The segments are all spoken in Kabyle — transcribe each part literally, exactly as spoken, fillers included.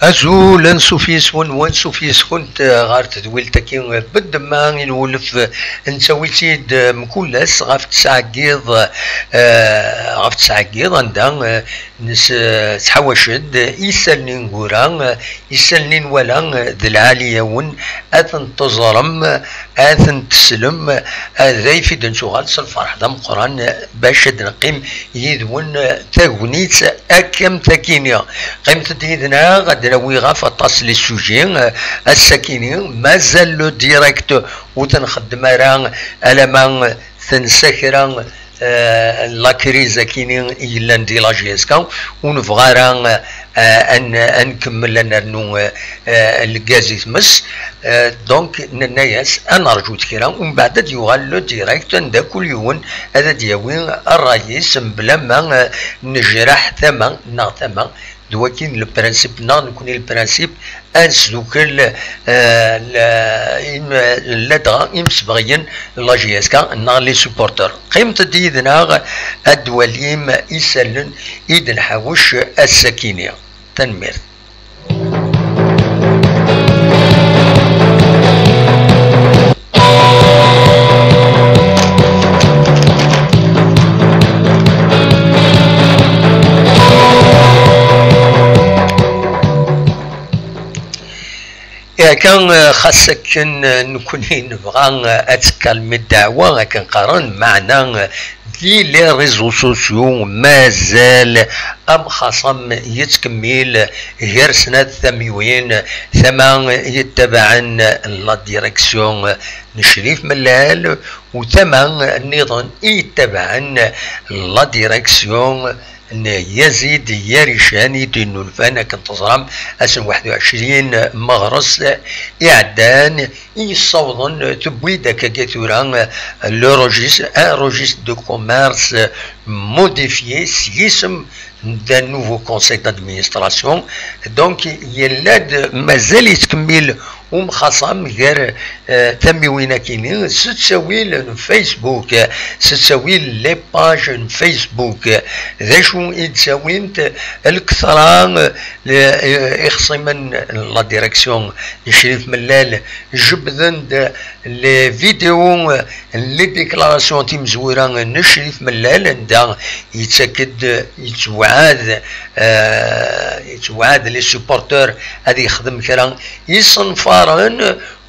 Azul, ansuf yes-wen, wansuf yes-kent, eh, ɣer tedwilt-agi, eh, beddemma i nwulef, eh, nettawi-tt-id, eh, mkul ass ɣef tesɛa n yiḍ, eh, ɣef tesɛa n yiḍ, anda, eh, nes-, eh, ttḥawac-d, eh, isallen ineggura, eh, isallen i nwala, eh, d lɛali-yawen, ad ten-teẓrem, eh, ad ten-teslem, eh, d ayf i d-nettuɣal s lferḥ d ameqqran, eh, bac ad neqqim yid-wen, eh, tagnit akka am takini. Qqimet-d yid-neɣ, ad d-nawi ɣef aṭas les sujets, eh, ass-akini, mazal le direct ur t-nxeddem ara, alama tensa kra, eh, la crise akini i yellan di la J S K, ur nebɣa ara, eh, ad n-, ad nkemmel ad nernu, eh, eh, lgaz i tmes. Eh, donc, nenna-yas ad nerǧu kra, umbeɛd ad d-yuɣal le direct, anda kul yiwen ad d-yawi ṛṛay-is, mebla ma, eh, nejreḥ tama neɣ tama. D wakin le principe neɣ nekni le principe, ad nesdukel, eh, la-, im-, ladɣa imsebɣiyen n la J S K neɣ les supporters. Qqimet-d yid-neɣ ad d-twalim isallen i d-nḥawec ass-akini. Tanemmirt. Akka, xas akken, eh, nekkni nebɣa, eh, ad tekkalmi ddeɛwa, akken qqaren, meɛna, eh, di les réseaux sociaux mazal amxaṣam yettkemmil gar snat tamiwin, tama yettabaɛen la direction n Crif Mellal, u tama nniḍen i yettabaɛen la direction n Yazid Yarican i d-innulfan, akken teẓram, ass n waḥed u ɛecrin meɣres iɛeddan i yessawḍen, tewwi-d akka tura le registre, un registre de commerce modifié s yisem d'un nouveau conseil d'administration. Donc, yella-d mazal yettkemmil umxaṣam gar, eh, tamiwin-akini s ttawil n Facebook, s ttawil les pages n Facebook. D acu i d-ttawint lketṛa, eh, ixṣimen n la direction n Crif Mellal? Jebden-d les vidéos, les déclarations timezwura n Crif Mellal, anda yettak-d, yettewɛad, eh, yettewɛad les supporters ad yexdem kra isenfaren,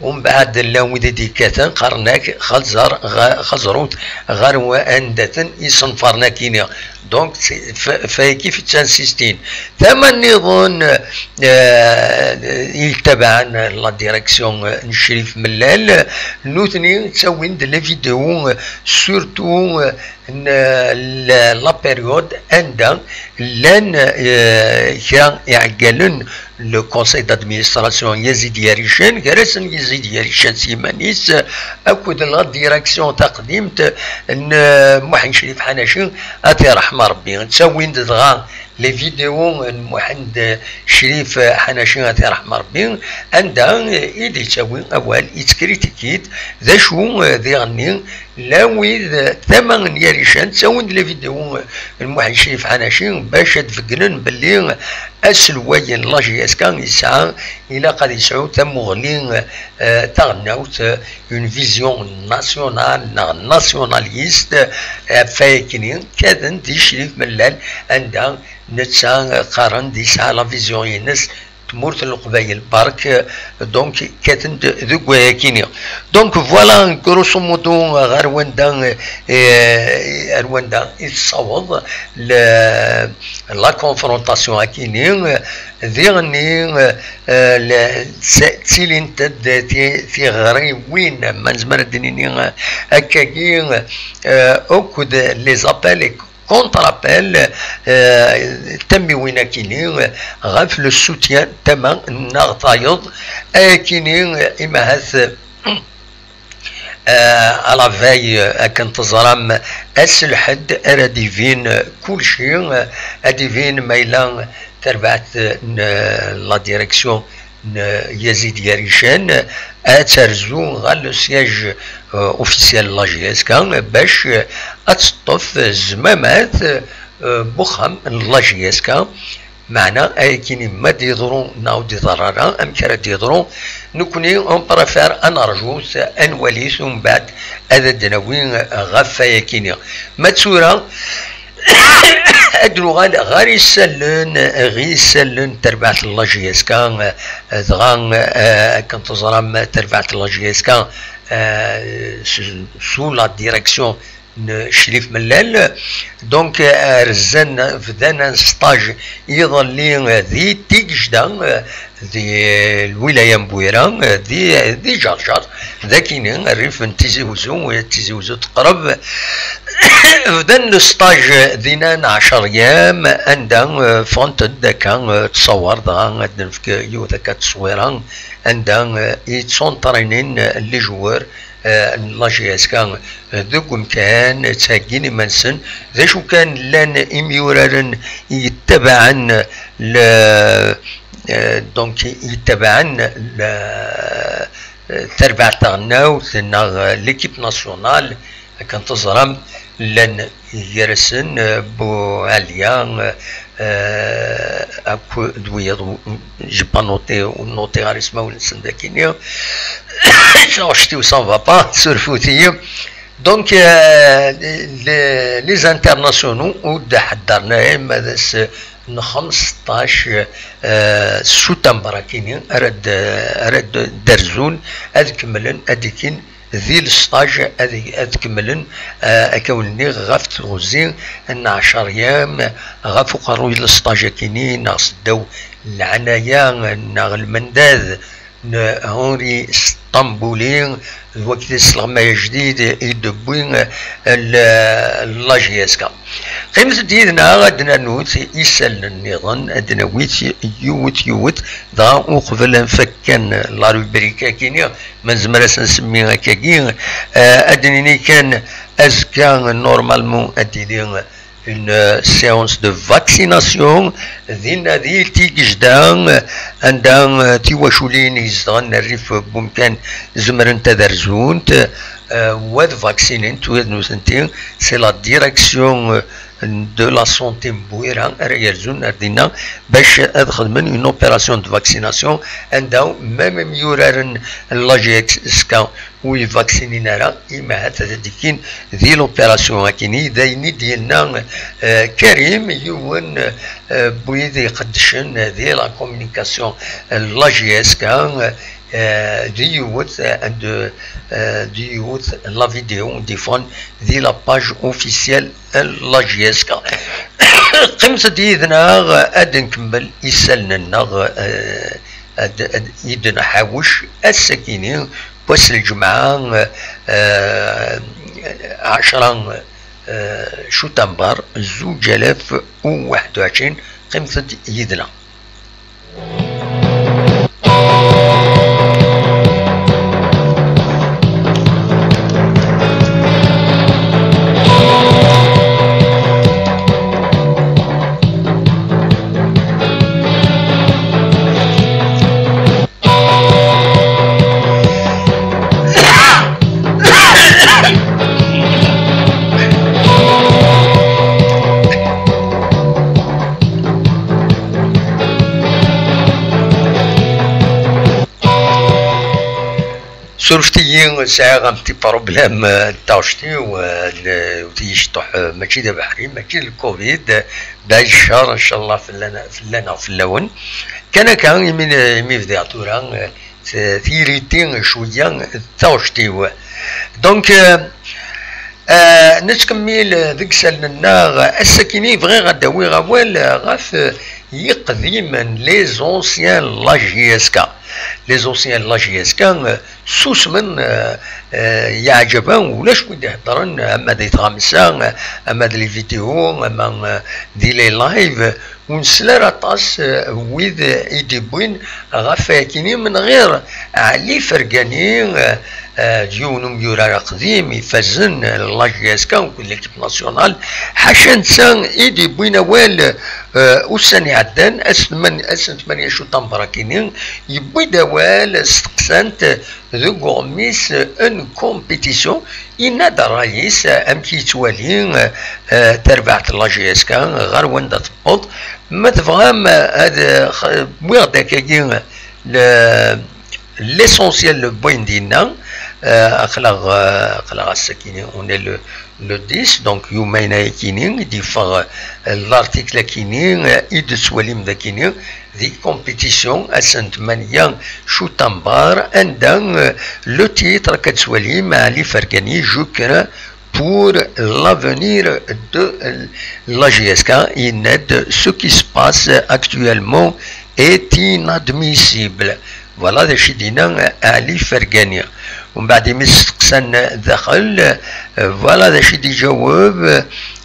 umbeɛd llan wid i d-yekkaten, qqaren-ak xaẓer, ɣa-, xaẓrut ɣer wa-, anda-ten isenfaren-akini. Donc, c'est, f-, fayaki f-, ttansisti. Tama nniḍen, eh, i yettabaɛen la direction, eh, n Crif Mellal, nutni ttawin-d les vidéos, eh, surtout, eh, n, eh, la, la période anda llan, eh, kra iɛeggalen le conseil d'administration Yazid Yarican, gar-asen Yazid Yarican s yiman-is, akked la direction taqdimt n, eh, Muḥend Crif Ḥanaci, ad t-iṛḥem Ṛebbi. Ttawin-d dɣa les vidéos n Muḥend Crif Ḥanaci, ad t-iṛḥem Ṛebbi, anda, eh, i d-yettawi awal, yettkritiki-d d acu, eh, diɣenni, llan wid, eh, tama n Yarican, ttawin-d les vidéos, eh, n Muḥend Crif Ḥanaci, bac ad d-beggnen belli aselway n la J S K yesɛa, ilaq ad yesɛu tamuɣli, eh, taɣelnawt, eh, une vision nationale neɣ nationaliste, eh, ɣef wakken kkaten di Crif Mellal, anda netta, eh, qqaren-d yesɛa la vision-ines, tmurt n Leqbayel bark, eh, donc kkaten-d deg wayakini. Donc voilà, grosso modo, ɣer wanda, eh, ar wanda i tessaweḍ le-, la confrontation akini, eh, diɣenni, eh, le-, s-, ttilint-d ti-, tiɣriwin, ma nezmer ad d-nini, eh, akkagi, eh, akked les appels et contre-appels, eh, tamiwin akini, eh, ɣef le soutien tama neɣ tayeḍ, akini, eh, imahat, eh, à la veille, eh, akken teẓram, ass lḥedd ara d-ibin, eh, kulci, eh, ad d-ibin ma yella tarbaɛt, eh, n, eh, la direction n, eh, Yazid Yarican, eh, ad terzu ɣer le siège, eh, officiel n la J S K, eh, bac, eh, ad teṭṭef, eh, zmamat, eh, n uxxam n la J S K, Meɛna ayakini ma d-yeḍru neɣ ur d-iḍerru ara, amek ara d-yeḍru? Nekkni on préfère ad nerǧut, ad nwali-t, umbeɛd ad d-nawi ɣef ayakini. Ma d tura, ad nuɣal ɣer isallen, ɣer isallen n terbaɛt n la J S K, dɣa, eh, akken teẓram, terbaɛt n la J S K, eh, sous, sous la direction n Crif Mellal. Donc, eh, rzan, bdan un stage iḍelli, eh, di Tigejda, eh, di lwilaya n Bwira, eh, di, di Ǧerǧer, d akini, rrif n Tizi Uzzu, eh, Tizi Uzzu teqreb. Bdan le stage dinna n ɛecṛ yam, anda, eh, ffɣent-d akka, eh, ttṣawar, dɣa ad d-nefk yiwet akka ttṣwira, anda, eh, yettunṭrinin, eh, les joueurs, eh, n la J S K, eh, deg umkan, ttheggin iman-nsen. D acu kan, llan imyuraren yettabaɛen le, eh, donc, yettabaɛen le, eh, tarbaɛt taɣelnawt neɣ, eh, l'équipe nationale, akken teẓram, llan gar-asen, eh, Buɛliya, eh, akk d wiyaḍ, j'ai pas noté, ur noté ara ismawen-nsen dakini. Taɣect-iw ça va pas, surfut-iyi. Donc, euh, les, les internationaux ur d-ḥeddren ara ma d ass n xmesṭac, euh, septembre akini ara d-, ara d-, d-rzun, ad kemmlen, ad d-kkin di le stage, ad, ad kemmlen, euh, akka wen-nniɣ, ɣef teɣzi n ɛecṛ yam, ɣef uqerruy n le stage akini, neɣ seddaw leɛnaya, neɣ lmendad n Henri Sṭambuli, d wakti s leɣmay ajdid i d-tewwi, eh, l-, la J S K. Qqimet-d yid-neɣ ad d-nernu isallen nniḍen, ad d-nawi yiwet yiwet, dɣa uqbel ad nfak kan la rubrique-agi-nni, ma nezmer ad s-nsemmi akkagi, eh, ad d-nini kan azekka, normalement, ad d-tili une séance de vaccination dinna di Tigejda, anda, euh, tiwaculin yezedɣen rrif n wemkan zemrent ad rzunt, euh, u ad vaccinent, u ad nutenti, c'est la direction, euh, de la santé n Bwira ara yerzun ar dinna bac ad xedmen une opération de vaccination, anda même imyuraren n la J S K ur yevaksinin ara, imi ahat ad d-kkin di l'opération akini. D ayen i d-yenna, eh, Karim, yiwen, eh, n wid iqeddcen di la communication n la J S K, eh, di yiwet, eh, de, eh, di yiwet la vidéo d-iffɣen di la page officielle n la J S K. Qqimet-d yid-neɣ ad nkemmel isallen-nneɣ, eh, ad, ad, i d-nḥawec ass-akini, wass n lǧemɛa, eh, ɛecṛa, eh, cutamber, zuǧ alaf u waḥed u ɛecrin. Qqimet-d yid-neɣ. Surfet-iyi, sɛiɣ un petit problème, euh, n taɣect-iw, euh, n-, ur iyi-yecṭuḥ, euh, mačči d abeḥri, mačči d lcovid, euh, baɛid ccer, ncallah fell-aneɣ, fell-awen. Kan akka, imi, imi bdiɣ tura, euh, t-, tiyita cwiya d taɣect-iw. Donc, euh, euh, nettkemmil deg isallen-nneɣ. Ass-akini bɣiɣ ad d-awiɣ awal ɣef, euh, yiqdimen, les anciens n la J S K. Les anciens n la J S K, euh, susmen, euh, euh, yeɛǧeb-aɣ, ulac wi d-iheddren, ama di tɣamsa, ama di les vidéos, ama, euh, di les lives. Ur nesli ara aṭas, eh, n wid i d-iwwin ɣef wayagi-nni, menɣir Ɛli Fergani, eh, eh, d yiwen umyurar aqdim ifazen, eh, la J S K akked l'équipe nationale. Ḥaca netta i d-iwwin awal, eh, ussan iɛeddan, ass n tman-, ass n tmanya cutamber akini, yewwi-d awal, steqsan-t deg uɣmis n compétition, yenna-d ṛṛay-is, eh, amek yettwali, eh, eh, tarbaɛt n la J S K, ɣer wanda tewweḍ. Ma tebɣam ad, eh, wwiɣ-d akkagi le- l'essentiel n wayen d-yenna. Eh, aql-aɣ, eh, aql-aɣ ass-agi, on est le, le dix, donc yumayen ayakini i d-yeffeɣ, eh, l'article akini, eh, i d-tettwalim d akini di compétition ass n tmanya, Chut-en-bas, anda, eh, le titre akka d-tettwalim, Ali Fergani, je crains pour l'avenir de la J S K, yenna-d, ce qui se passe actuellement est inadmissible. Voilà d acu i d-yenna Ali Fergani. Umbeɛd imi s-steqsan daxel, eh, voilà d acu i d-iǧaweb,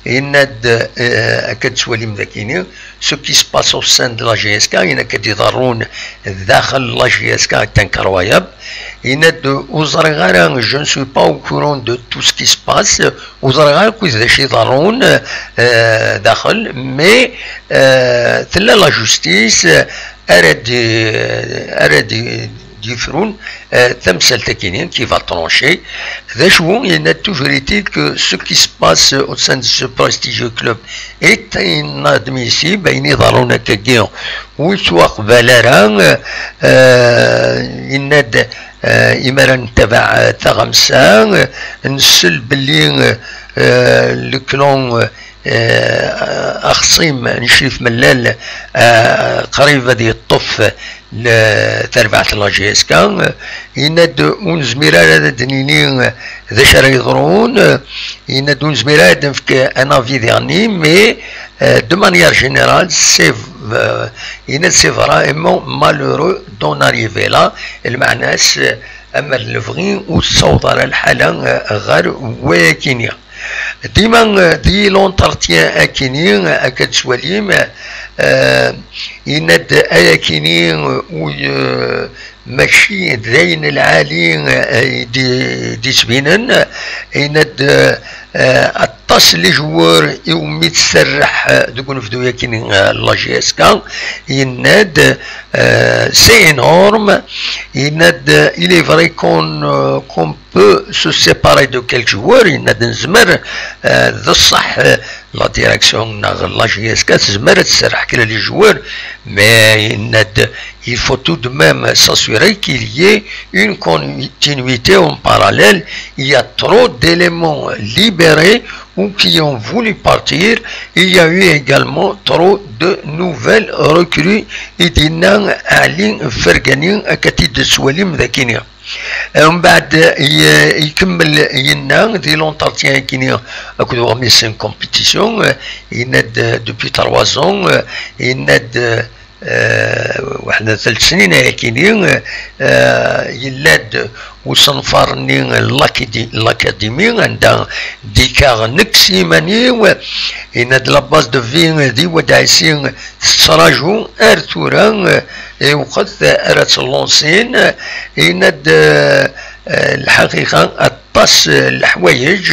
yenna-d, eh, akka d-tettwalim d akini, ce qui se passe au sein de la J S K, yenna-d akka d-iḍerrun daxel la J S K est incroyable. Yenna-d, ur ẓriɣ ara, je ne suis pas au courant de tout ce qui se passe, ur ẓriɣ ara akk d acu iḍerrun, eh, daxel, mais, eh, tella la justice, eh, ara d-, ara d-, d-yefrun, eh, tamsalt-agi-nni, qui va trancher. D acu, yenna-d, toujours est-il que ce qui se passe au sein de ce prestigieux club est inadmissible, ayen iḍerrun akkagi ur yettwaqbal ara, eh, yenna-d, eh, imi ara nettabaɛ, eh, taɣamsa, eh, nsel belli, eh, le clan, eh, axṣim n Ccrif Mellal, eh, qrib ad yeṭṭef le-, tarbaɛt n la J S K, eh, yenna-d ur nezmir ara ad d-nini, eh, d acu ara yeḍrun, eh, yenna-d ur nezmir ara ad nefk un avis dernier, mais, eh, de manière générale, c'est, eh, yenna-d c'est vraiment malheureux d'en arriver là, lmeɛna-s, eh, ama d lebɣi ur tessaweḍ ara lḥala, eh, ɣer wayakini. Dima, eh, di l'entretien akini, eh, akka d-tettwalim, eh, yenna-d ayakini, eh, ur, eh, mačči d ayen lɛali, eh, i d-, d-yettbinen, yenna-d, eh, aṭas n les joueurs iwumi tserreḥ, eh, deg unebdu-yagi, eh, la J S K, yenna-d, eh, c'est énorme, yenna-d, il est vrai qu'on, euh, qu'on peut se séparer de quelques joueurs, yenna-d nezmer, eh, d ṣṣeḥ, eh, la direction neɣ la J S K tezmer ad tserreḥ kra les joueurs, mais yenna-d, il faut tout de même s'assurer qu'il y ait une continuité en parallèle. Il y a trop d'éléments libérés ou qui ont voulu partir. Il y a eu également trop de nouvelles recrues. I d-yenna Ali Fergani, akka t-id-tettwalim d akini. Mbeɛd, i-, ikemmel yenna di l'entretien-agi akked uɣmis n compétition, yenna-d, euh, depuis trois ans, euh, yenna-d, euh, waḥed n telt snin ayakini, euh, yella-d usenfar-nni n l'Académie, l'Académie, anda d-ikkaɣ nekk s yiman-iw, yenna-d la base de vie di Wad Ɛisi tettraǧu ar tura, eh, i lweqt ara tt-lansin, yenna-d, eh, eh, lḥaqiqa aṭas, eh, leḥwayeǧ,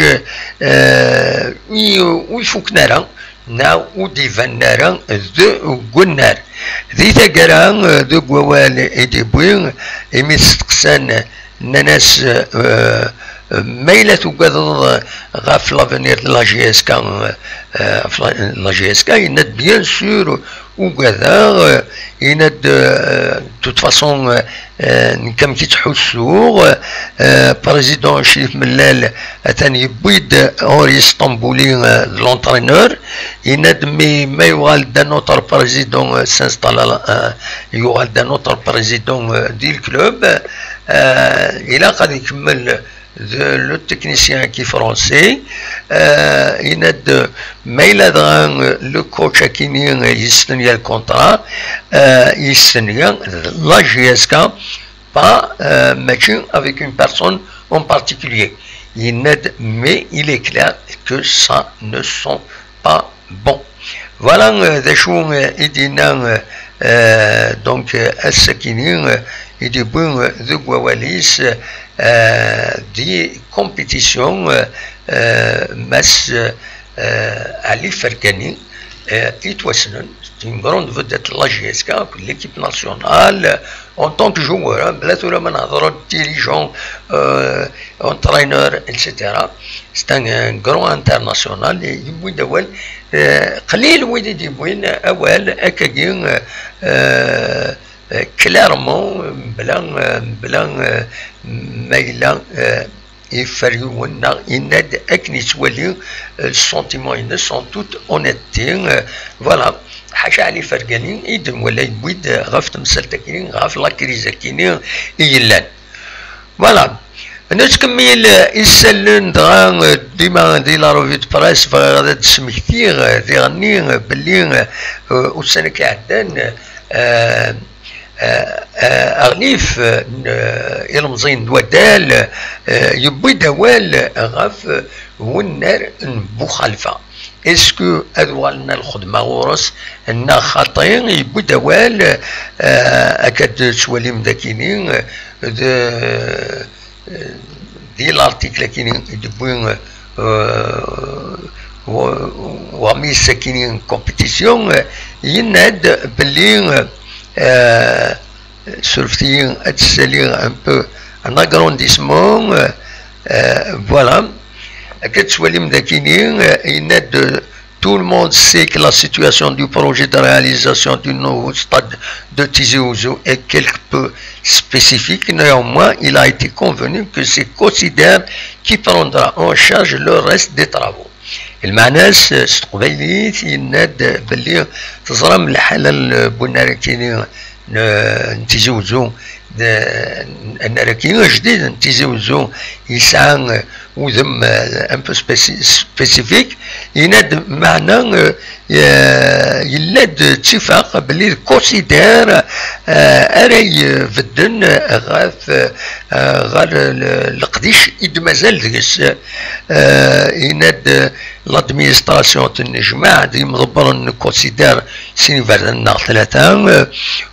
eh, i-, ur ifuken ara, neɣ ur d-ibanen ara deg unnar. Di taggara, eh, deg wawal i d-iwwi, imi steqsan nnan-as, eh, ma yella tugadeḍ ɣef l'avenir de la J S K, eh, ɣef la, la J S K, yenna-d, bien sûr, ugadeɣ, eh, yenna-d, eh, de toute façon, eh, nekk amek i ttḥussuɣ, eh, président Crif Mellal atan yewwi-d Horis Stambouli, eh, d l'entraîneur, yenna-d, mais ma yuɣal-d un autre président, eh, s'installe, eh, yuɣal-d un autre président, eh, di le club, eh, ilaq ad ikemmel d le technicien-agi français, eh, yenna-d, ma yella dɣa, eh, le coach-agi-nni, eh, yestenya le contrat, eh, yestenya la J S K, pas, eh, mačči avec une personne en particulier. Yenna-d, mais il est clair que ça ne sont pas bon. Voilà, eh, d acu, eh, i d-yenna, eh, eh, donc, eh, ass-agi-nni, eh, i d-iwwi, eh, deg wawal-is, eh, di compétition, eh, eh, Mass, eh, Ali Fergani, eh, yettwassnen, c'est une grande vedette de la J S K, de l'équipe nationale, eh, en tant que joueur, hein, bla tura ma nehḍer dirigeant, eh, entraîneur, et cetera. C'est un, un grand international, et yewwi-d awal, Eh, qlil wid i d-yewwin awal akkagi, eh, eh, clairement, mebla, eh, mebla, eh, ma yella, eh, yeffer yiwen neɣ yenna-d akken yettwali, eh, le sentiment-ines en toute honnêteté. Eh, voilà, ḥaca Ɛli Fergani i d-nwala yewwi-d ɣef temsalt-agi, ɣef la crise-agi i yellan. Voilà. Nettkemmil, eh, isallen dɣa, eh, dima di la revue de presse, bɣiɣ ad d-smektiɣ, eh, diɣenni, eh, belli, eh, eh, ussan-agi iɛeddan, eh, eh, eh, aɣlif, eh, n, eh, ilemẓiyen n waddal, eh, yewwi-d awal ɣef, eh, wennar n Buxalfa. Est-ce que ad uɣalen ar lxedma ɣur-s neɣ xaṭi? Yewwi-d awal, eh, akka d-tettwalim dakini, eh, d, eh, di l'article akini i d-wwi, eh, wa-, wamis akini n compétition, eh, yenna-d belli, eh, surfet-iyi ad ssaliɣ un peu en agrandissement, eh, eh, voilà. Akka d-tettwalim dakini, eh, yenna-d: tout le monde sait que la situation du projet de réalisation du nouveau stade de Tizi Ouzou est quelque peu spécifique. Néanmoins, il a été convenu que c'est Cosider qui prendra en charge le reste des travaux. Lmeɛna-s, eh, s teqbaylit, yenna-d belli teẓram lḥala n bunnar akini n, n Tizi Ouzou, d, annar-agi ajdid n Tizi Ouzou yesɛa, eh, udem, eh, un peu spéci-, spécifique, yenna-d meɛna, eh, eh, yella-d ttifaq belli d Cosider, eh, ara ibedden ɣef, eh, ɣer le-, leqdic i d-mazal deg-s. Eh, yenna-d, eh, l'administration tennejmaɛ d yimḍebbren n Cosider sin iberdan neɣ tlata, eh,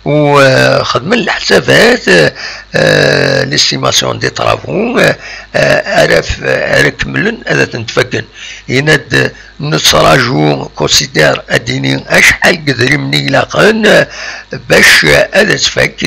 u, eh, xedmen leḥsabat, eh, eh, l'estimation des travaux, eh, eh, ara f-, ara kemmlen ad ten-tfaken. Yenna-d, nettraǧu Cosider ad d-yini acḥal n yedrimen i ilaqen, eh, bac, eh, ad tfak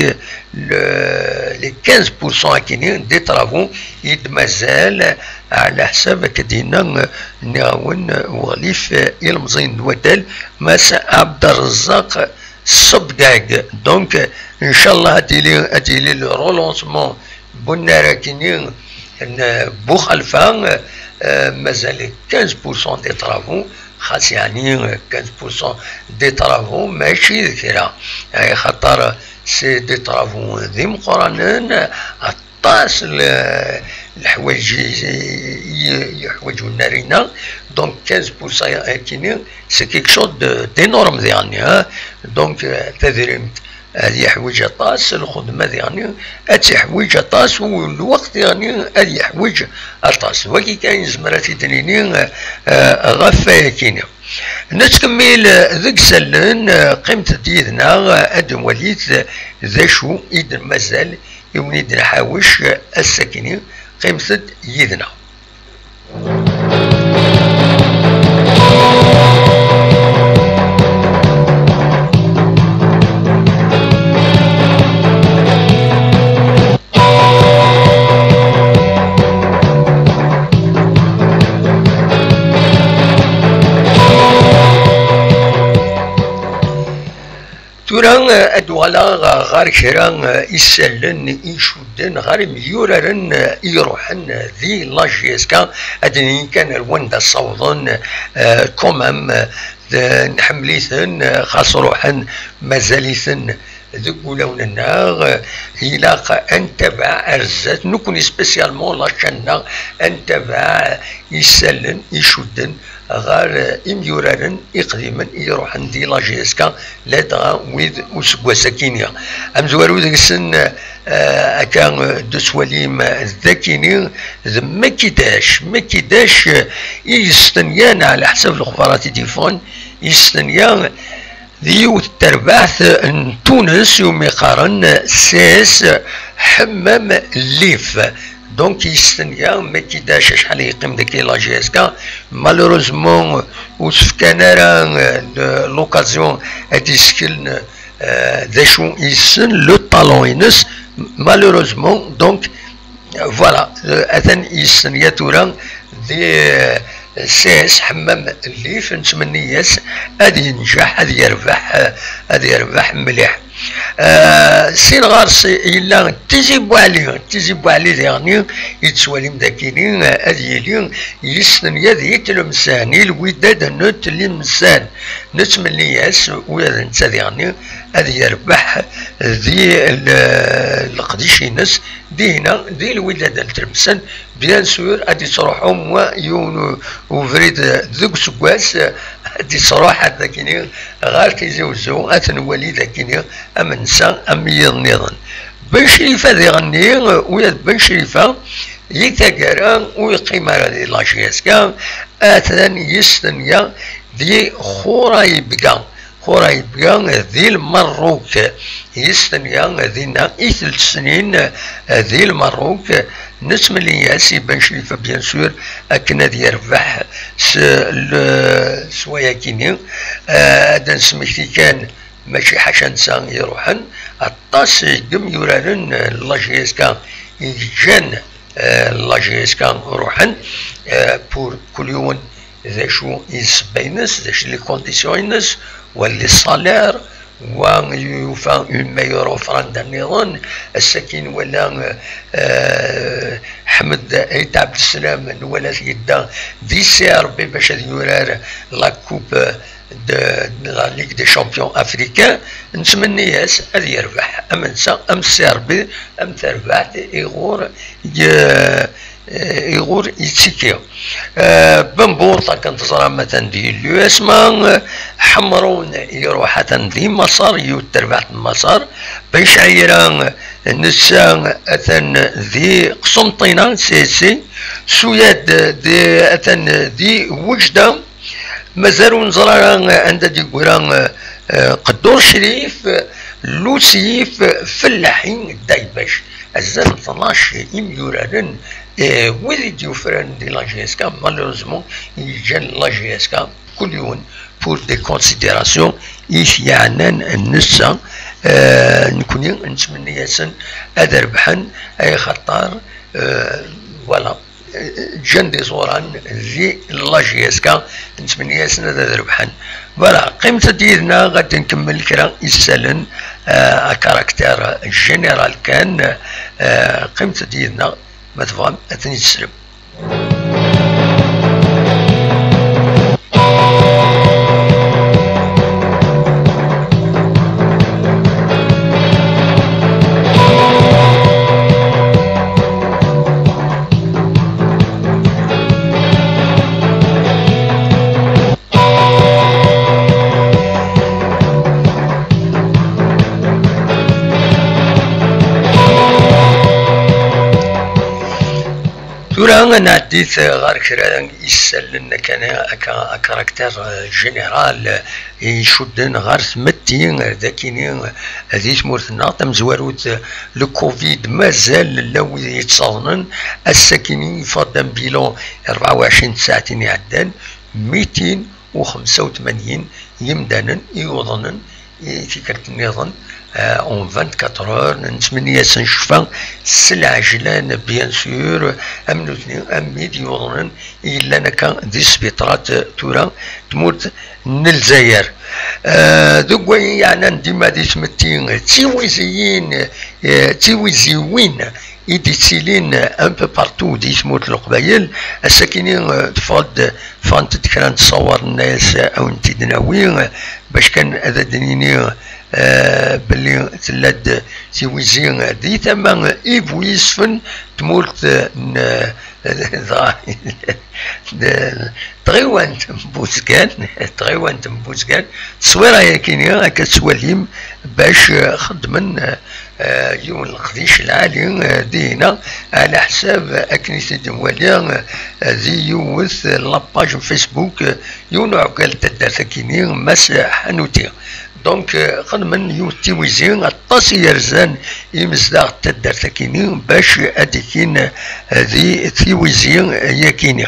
le-, les quinze pour cent akini des travaux i d-mazal, ɛla ḥsab, akka d-yenna, eh, nniɣ-awen, eh, uɣlif, eh, ilemẓiyen n waddal, Mass Abderrezzaq Sebgag. Donc, eh, ncallah ad yili, ad yili le relancement n unnar akini n Buxalfa, eh, mazal quinze pour cent des travaux, xas yeɛni, eh, quinze pour cent des travaux mačči d kra, eh, xaṭer c'est des travaux d imeqqranen, aṭas n leḥwayeǧ i, i, i yeḥwaǧ unnar-inna. Donc quinze pour cent akini, c'est quelque chose de, d'énorme diɣenni, hein. Donc, eh, tadrimt ad yeḥwiǧ aṭas, lxedma diɣenni ad teḥwiǧ aṭas, u lweqt diɣenni ad yeḥwiǧ aṭas. Wagi kan i nezmer ad t-id-nini, eh, ɣef wayakini. Nettkemmil, eh, deg isallen, eh, qqimet-d yid-neɣ, eh, ad nwalit, eh, d acu i d-mazal i win i d-nḥawec, eh, ass-akini. Qqimet-d yid-neɣ. Tura, eh, ad uɣaleɣ ɣer kra, eh, isallen icudden ɣer imyuraren, eh, i iruḥen, eh, di la J S K, ad d-nini kan ar wanda ssawḍen, eh, quand même, eh, d-, nḥemmel-iten, eh, xas ruḥen, mazal-iten deg wulawen-nneɣ, eh, ilaq ad ntabaɛ ar zdat, nekkni spécialement la chaîne-nneɣ, ad ntabaɛ isallen icudden ɣer, eh, imyuraren iqdimen i iruḥen di la J S K, ladɣa wid useggas akini. Amezwaru deg-sen, eh, akka, eh, d-twalim, eh, d akini, d Makidac. Makidac, eh, i yestenyan, ɛla ḥsab lexbarat i d-yeffɣen, yestenya d yiwet n terbaɛt n Tunes, iwumi qqaren C S Ḥemmam Lif. Donc, yestenya Makidac acḥal yeqqim deg la J S K. Malheureusement, ur s-fkan ara, euh, le-, l'occasion ad d-iseklen, euh, d acu yessen, le talent-ines. Malheureusement, donc, euh, voilà, euh, atan yestenya tura di, euh, S S Ḥemmam Llif, nettmenni-as ad yenǧeḥ, ad yerbeḥ, ad yerbeḥ mliḥ. Ah, sin ɣer-s yella Tizi Buɛli, Tizi Buɛli diɣenni yettwalim dakini ad yili yis-ten yad i Tlemsan, i Lwidad n Tlemsan. Nettmenni-as ula d netta diɣenni ad yerbeḥ di l-, leqdic-ines dihna di Lwidad n Tlemsan. Bien sûr, ad yettruḥu yiwen u-, ubrid deg useggas, ad yettruḥ ad dakini ɣer Tizi Wezzu, ad t-nwali dakini am netta am yiḍ nniḍen. Ben Crifa diɣenni, ula d Ben Crifa, di taggara ur yeqqim ara di la J S K, atan yis-ten ya di Xurayebga. Xurayebga di Lmerruk, yis-ten ya dinna i telt snin di Lmerruk. Nettmenni-as i Ben Crifa, bien sûr, akken ad yerbeḥ s le-, s wayakini. Ah, ad d-nesmekti kan, mačči ḥaca netta i iruḥen, aṭas n yemyuraren n la J S K i yeǧǧan, eh, la J S K ruḥen, eh, pour kul yiwen d acu i d ssebba-ines, d acu les conditions-ines, wa les salaires, wa yufa une meilleure offre anda nniḍen. Ass-agi nwala, eh, Ḥmed Ayt Ɛebdeslam, nwala-t yedda di C R B bac ad yurar la coupe de, de la Ligue des Champions africains. Nettmenni-as ad yerbeḥ am netta, am C R B, am terbaɛt iɣur ye-, eh, iɣur yettiki. Eh, Bambourt, akken teẓram, atan di l'U S M A. Ḥemrun iruḥ atan di Maṣer, yiwet terbaɛt n Maṣer. Bencaira, netta atan di Qsenṭina, C S C. Suyad, di, atan di Wejda. Mazal ur neẓri ara anda d-yeggra, eh, Qeddur Crif, Lusif, Fellaḥi, Daybac. Azal n tnac imyuraren, eh, wid i d-yufraren di la J S K, malheureusement, yeǧǧan la J S K, kul yiwen pour des considérations i t-yeɛnan netta. Eh, nekni nettmenni-asen ad rebḥen, ay xaṭer, eh, voilà. Ǧǧan-d iẓuran di la J S K, nettmenni-asen ad, ad rebḥen. Voilà, qqimet-d yid-neɣ ad nkemmel kra isallen, eh, à caractère général kan, eh, qqimet-d yid-neɣ ma tebɣam ad ten-id-teslem. Tura ad nɛeddi ɣer kra isallen kan akka, à caractère, euh, général, i icudden ɣer tmetti, d akini, di tmurt-nneɣ tamezwarut, le covid mazal la wid yettaḍnen. Ass-akini yeffeɣ-d un bilan rebɛa u ɛecrin tsaɛtin iɛeddan, mitin u xemsa u tmanyin yimdanen i yuḍnen i tikkelt nniḍen, euh, en vingt-quatre heures. Nettmenni-asen ccfa s lɛejlan, bien sûr, am nutni, am wid yuḍnen i yellan akka di sbiṭrat tura tmurt n Lezzayer. Euh, deg wayen yeɛnan dima di tmetti, d tiwiziyin, euh, d tiwiziwin i d-yettilin un peu partout di tmurt n Leqbayel. Ass-akini, eh, teffeɣ-d, ffɣent-d kra n tṣawar, nenna-yas, eh, ad wen-t-id-nawi, eh, bac kan ad d-nini, eh, belli tella-d tiwizi, eh, di tama, eh, ibu yesfen tmurt, eh, n, eh, dɣa, d-, tɣiwant n Buzgan, tɣiwant n Buzgan, tteswira-yakini akka tettwalim bac, eh, xeddmen, eh, eh, yiwen leqdic lɛali, eh, dihina, ɛla ḥsab akken i t-id-nwali, eh, di yiwet la page n Facebook, eh, yiwen uɛeggal n taddart-akini, Mass Ḥanuti. Donc, eh, xedmen yiwet tiwizi, aṭas i yerzan imezdaɣ n taddart-akini bac ad d-ikin, eh, di tiwizi-yakini.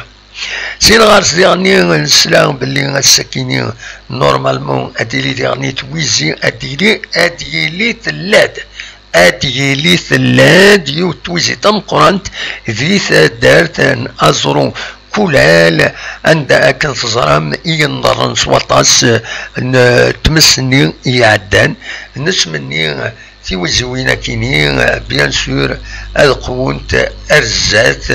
Sin ɣer-s diɣenni nesla belli ass-akini, normalement, ad tili diɣenni twizi, ad tili, ad yili tella-d, ad yili tella-d yiwet twizi tameqqrant di taddart n Aẓru. Kulal, anda akken teẓram i yenḍerren s waṭas n tmes-nni i iɛeddan, nesmenni tiwiziwin akini, bien sûr, ad qwunt ar zdat,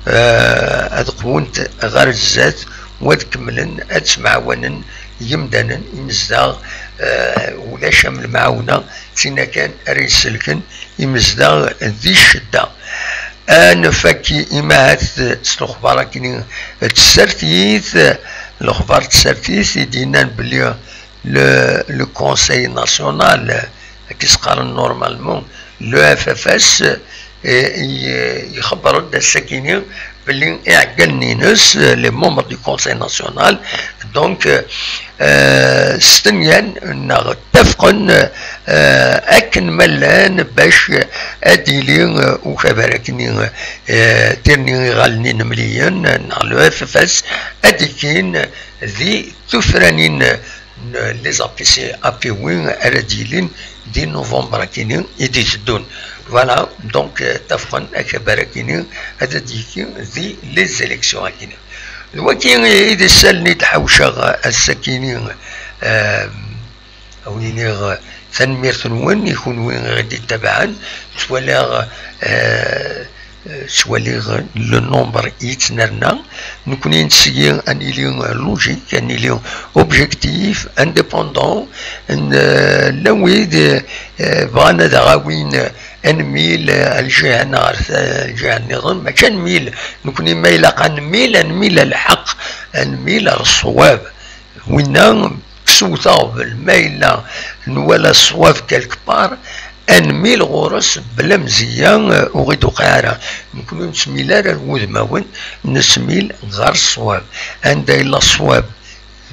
eh, ad qwunt ɣer zdat, u ad kemmlen ad ttemɛawanen yimdanen imezdaɣ, eh, ulac am lemɛawna, d tinna kan ara iselken imezdaɣ di ccedda. Ad nfak imahat s lexbar akini n tsertit, lexbar n tsertit i d-yennan belli le, le Conseil National, akken i s-qqaren normalement, le F F S, eh, i-, ixebber-d ass-akini belli iɛeggalen-ines, eh, les membres du Conseil National, donc, eh, stenyan neɣ ttafqen, eh, akken ma llan bac ad d-yili, eh, ukabar akini, eh, tirni iɣallen inemliyen, neɣ le F F S, ad d-ikkin di tufranin n les A P C, A P W, ara d-yilin di novembre akini i d-iteddun. Voilà, donc, eh, ttafqen akabar akini ad d-yekki di les élections akini. D waki i d isalen i d-ḥawceɣ ass-akini, eh, a wen-iniɣ tanemmirt-nwen i kunwi i ɣ-d-ittabaɛen. Ttwaliɣ, eh, ttwaliɣ le nombre yettnerna. Nekni netteg ad nili logique, ad nili objectif, indépendant. N-, llan wid, eh, bɣan ad aɣ-awin ad nmil, eh, ar ljiha neɣ ar ta-, ljiha nniḍen. Mačči ad nmil, nekni ma ilaq ad nmil, ad nmil ar lḥeqq, ad nmil ar ṣṣwab. Winna, kkes wet aɣbel, ma yella nwala ṣṣwab quelque part, ad nmil ɣur-s bla mzeyya, eh, ur ɣ-id-tuqiɛ ara. Nekni ur nettmil ara ar wudmawen, nettmil ɣer ṣṣwab. Anda yella ṣṣwab,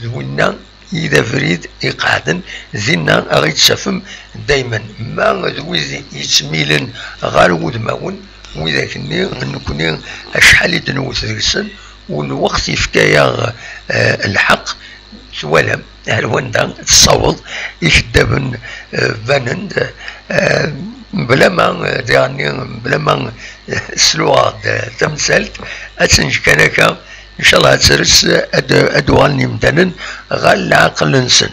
d winna i d abrid iqeɛden, dinna a ɣ-id-tafem daymen. Ma d wid yettmilen ɣer wudmawen, widak-nni nekni acḥal i d-newwet deg-sen, u lweqt yefka-yaɣ, eh, lḥeqq, twalam ar wanda tessaweḍ, ikeddaben, eh, banen-d, eh, mebla ma, eh, diɣenni, mebla ma, eh, sluɣeɣ-d, eh, tamsalt, ad tt-neǧǧ kan akka, ncallah ad tres, ad, ad uɣalen yimdanen ɣer leɛqel-nsen.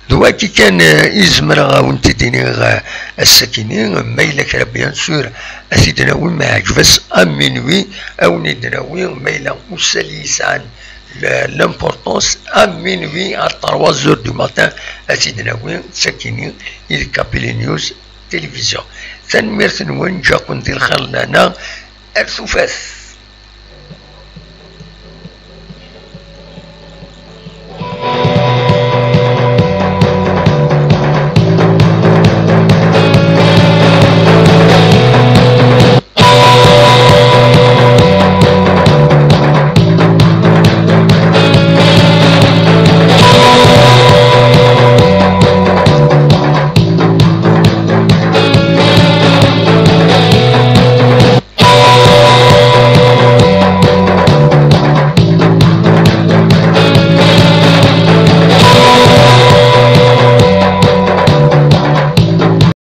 D waki kan, eh, i zemreɣ a wen-t-id-iniɣ, eh, ass-akini, ma yella kra, bien sûr, ad t-id-nawi, ma yeɛǧeb-as, à minuit, a wen-id-nawi, ma yella usali yesɛan l-, l'importance, à minuit, à trois heures du matin, ad t-id-nawi, d takini i d Kabylie News Télévision. Tanemmirt-nwen, ǧǧaken di lxir lana, ar tufat.